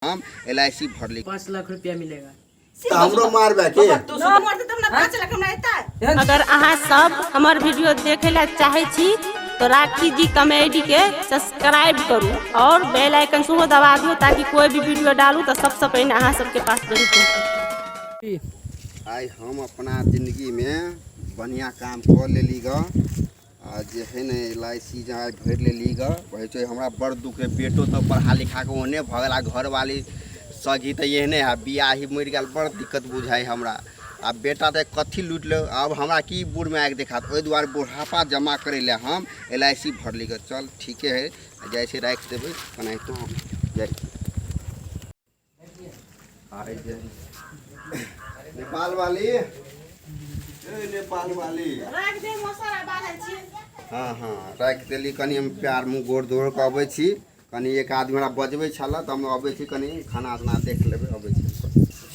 हम L I C भरली। 5 लाख रुपया मिलेगा। तऽ हमरो मारबे के? तू न मरतै तब ने 5 लाख हमरा एतै। अगर अहाँ सब हमर वीडियो देखे ला चाहे छी तो राखी जी कॉमेडी के सब्सक्राइब करू और बेल आइकन सेहो दबा दियौ ताकि कोई भी वीडियो डालू तो सबसे पहिने अहाँ सबके पास जरूर पहुँचे। आइ हम अपना जिंदगीमे बढ़िआँ काम कऽ लेली गऽ आ जे है ने एल I C जे आइ भरि लेली गऽ। कहै छै हमरा बड़ दुख है, बेटो तऽ पढ़ा लिखा कऽ ओहने भऽ गेल आ घरवाली सगी तऽ एहने है, बियाही मरि गेल, बड़ दिक्कत बुझाइ हमरा। आ बेटा तऽ कथी लूटि ले, आब हमरा की बूढ़मे आगि देखात। ओहि दुआरे बुढ़ापा जमा करै लए हम एल I C भरली गऽ। चल ठीके है, जाइ छै राखि देबै केनाहितो हम जाइ आइ जे नेपाल वाली, ए नेपाल वाली राख दे मसाला बारै छी। हँ हँ राखि देली। कनि हम प्यार मुँह गोर धोर कऽ अबै छी। कनि एक आदमी हमरा बजबै छलए तऽ हम अबै छी, कनि खाना उना देख लेबै, अबै छी।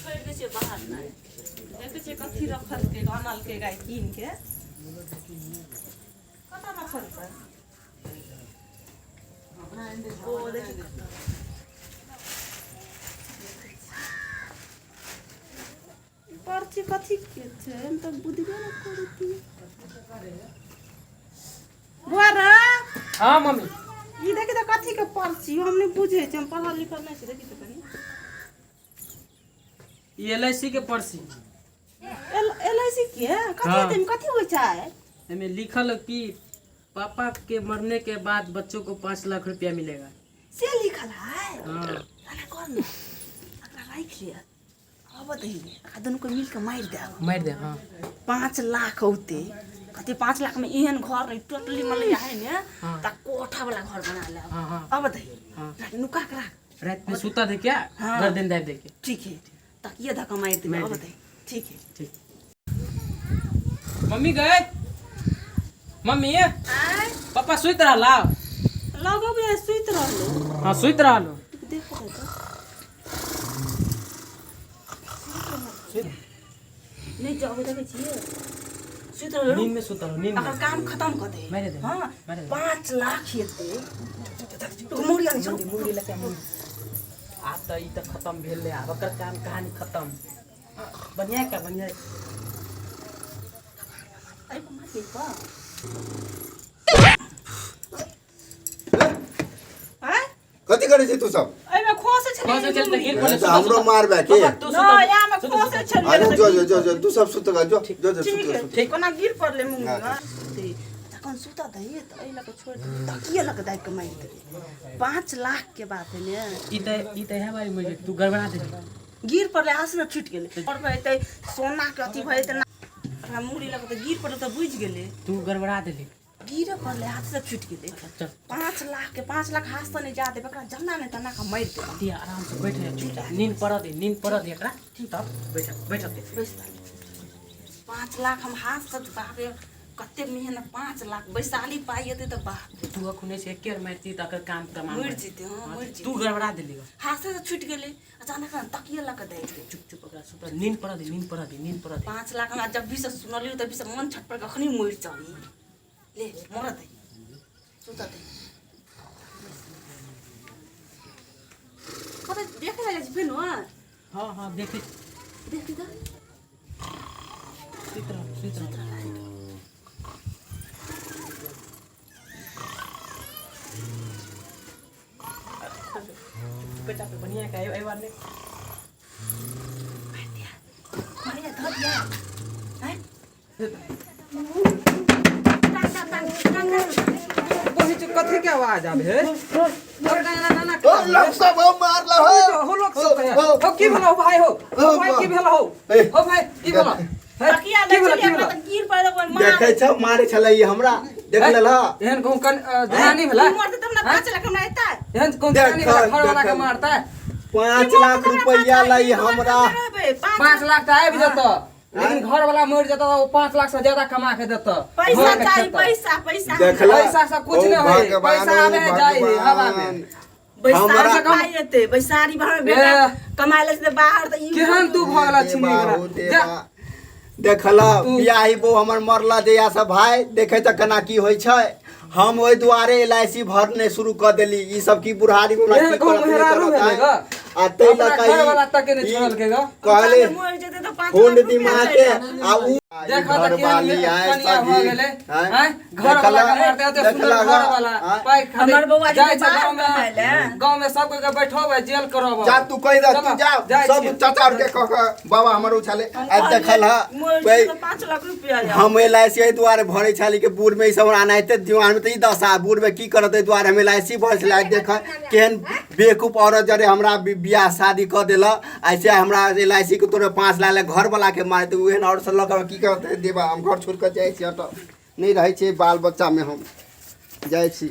छोड़ि दै छियै बाहर, नहि देखै छियै कथी रखलकै आनलकै गाय कीन के, कतऽ रखलकै? ओ देखी कतऽ पर्ची कथी के छै, हम तऽ बुझबे नहि करै। बौआ रे। हाँ मम्मी। ई देखी तऽ कथी के पर्ची, हम नहि बुझै छी, हम पढ़ल लिखल नहि छी। देखी तऽ कनि। ई एल I C के पर्ची। एल एल I C के कथी? हाँ। हेतै, कथी होइ छै? एमे लिखल कि पापा के मरने के बाद बच्चों को 5 लाख रुपया मिलेगा। से लिखल है? हाँ। एना कर ने, एकरा राखि लिअ, आबऽ दही, एकरा दुनूके मिल कऽ मारि देब। मारि दे, हाँ। 5 लाख औते कथी? 5 लाख में एहन घर नहीं टोटली मतलब है ने। हाँ। त कोठा वाला घर बना लेब। हाँ हाँ अब दही। हाँ। राख, नुका के राख। रात में सुता दे क्या? हाँ। गर्दन दाब दे के। ठीक है, तकिए धक्का मारि देबै। मारि अब देबै। दही, ठीक है। ठीक। मम्मी गए? मम्मी, पापा सुति रहला? लगो भी सुति रहलो। हाँ, सुति रहलो। देख दे तो नहीं जाओ, देखै छियै सुति रहलो। नींद में सुतल हो, नींद में। अगर काम खत्म कर दे। मारि दे। हाँ। मारि दे। 5 लाख हेतै, मुड़ी आनै छौ। मुड़ी लगे मुड़ी। आब तऽ ई तऽ खत्म भेलै, आब एकर काम कहानी खत्म। बढ़िया का बढ़िया। एहि पर मारि पर आँय? कथी करै छी तू सब? एहिमे खोसे छलै। खोसे छलै तऽ गिर पड़लै। तऽ हमरो मारबे के? पापा, तू सुतल। नहि, यामे खोसे छलै। अरे जो जो जो जो, तू सब सुत जो जो जो, सुत ठीक है। सुत। ठीक। कोना गिर पड़लै मुँह हाँ। में। तखन सुतऽ दही तऽ एहि लऽ कऽ छोड़ि देबै, तकिए लऽ कऽ दाबि कऽ मारि देबै। 5 लाख के बात है ने। ई तऽ इएह बारी मरि जेतै, तू गड़बड़ा देली। गिर पड़लै, हाथ से छूटि गेलै और भऽ जेतै सोना के अथी भऽ जेतै ना। ओकरा मुड़ी लऽ कऽ तऽ गिर पड़लै तऽ बुझि गेलै। तू गड़बड़ा देली। गिरे पड़लै, हाथ से छूटि गेलै। चल। 5 लाख के, 5 लाख हाथ से नहि जा देबै एकरा, जन्ना नहि तना कऽ मारि देबै। दिया आराम से बैठ जा, चुपचाप नींद पड़ दे, नींद पड़ दे एकरा, तब बैठ बैठ दे। बैस। 5 लाख हम हाथ से, बाप रे, कते मेहनत, 5 लाख वैशाली पाइ एतै तऽ बाप रे। तू अखने से एके मारती तऽ एकर काम तमाम मरि जेतै, हाँ, मरि जेतै। तू गड़बड़ा देली। हाथ से छूटि गेलै अचानक, तकिए लऽ कऽ दाबि देबै। चुप चुप, ओकरा सुत, नींद पड़ दे, नींद पड़ दे, नींद पड़ दे। 5 लाख हमरा जब भी से सुनलियै तभी से मन छटपट, कखनी मरि जाबी। ले मरऽ दे, सुतऽ दे। कतऽ देखे जाइ छी फेर? हाँ हाँ, देखे। देखी तऽ। सुति रह, सुति रह। बेटा पे बढ़िया का एहि बार नहीं। मारिया धर दिया हैं। बहिन, कथी के आवाज आबे है? ना ना। ओ लोग सब हो मारला हो। हो लोग सब है। हो, की भेलो भाई? हो हो भाई, की भेलो? हो हो भाई, की भेलो हे? तकिया की लै भेलो? छलियै की हमरा भेलो? तऽ गिर पड़ल, मार। देखै छ, मारे छलै ई हमरा, देख लेलह? एहन कहूँ कन जनानी भेला? मरतै तब ने 5 लाख हमरा एतै। एहन कोन जनानी भेला देखल, घर वाला के देखल। मारता? 5 लाख रुपया लै हमरा। 5 लाख तऽ आबि जेतऽ, लेकिन घर वाला मरि जेतऽ तऽ ओ 5 लाख से ज्यादा कमा के देतऽ। पैसा घर के चाही। खेतऽ। पैसा, पैसा। देखला? पैसा सब कुछ ओ नहि होइ। भगवान, पैसा आबे ओ जाइ है हवा में। भगवान। बैसारी हमरा- पाइ एतै, बैसारी बाहर बेटा ए। कमाय लै छै बाहर तऽ ई केहन तू भऽ गेला छिनी देवा, गेला। ओ जा। देवा। देखला? तू- बियाही बो हमर मरला जहिया से भाय, देखै तऽ केना की होइ छै। हम ओहि दुआरे एल I C भरने शुरू कऽ देली। ई सब की बुढ़ारी में हमरा एहन की कहूँ करत, नहि मेहरारू करत, भेलै ग? आ ताहि लऽ अपना कऽ ई- घरवाला तक के नहि ई छोड़लकै ग। कहले मरि जेतै तऽ 5 खून लाख रुपया दिमाग चलि के जायत। आ उ देखा तऽ केहन घरवाली आय कनिया भऽ सगी, गेलै। आँय? आँय? घरवाला के मारते एते सुन्दर देखला ग, घरवाला आँय? पाइ खाली हमर बौआ जी जाइ छै बाहर गाँव में, कमाइ लए। गाँव में सब के बैठोबै, जेल करब। जा तू कहि दे, तू चलो, जा जाइ सब छियै। चाचा आर के कह के बाबा हमर उछाले हम आइ देखल ह मरि जेतै तऽ 5 लाख रुपया आयत। हम एल I C एहि दुआरे भरै छली कि बूढ़ में ई सब अनाहिते दीवान में तऽ ई दशा, बूढ़ में की करत? एहि दुआरे हम एल I C भरै छली। आइ देख केहन बेवकूफ औरत जरे हमरा बियाह शादी कऽ देलक। ऐसे हमरा एल I C के तोरे 5 लाख ले घर वाला के मारते, ओहन और से लऽ कऽ की करतै देबा? हम घर छोड़ि कऽ जाइ छी, हट, नहि रहै छियै बाल बच्चामे, हम जाइ छी।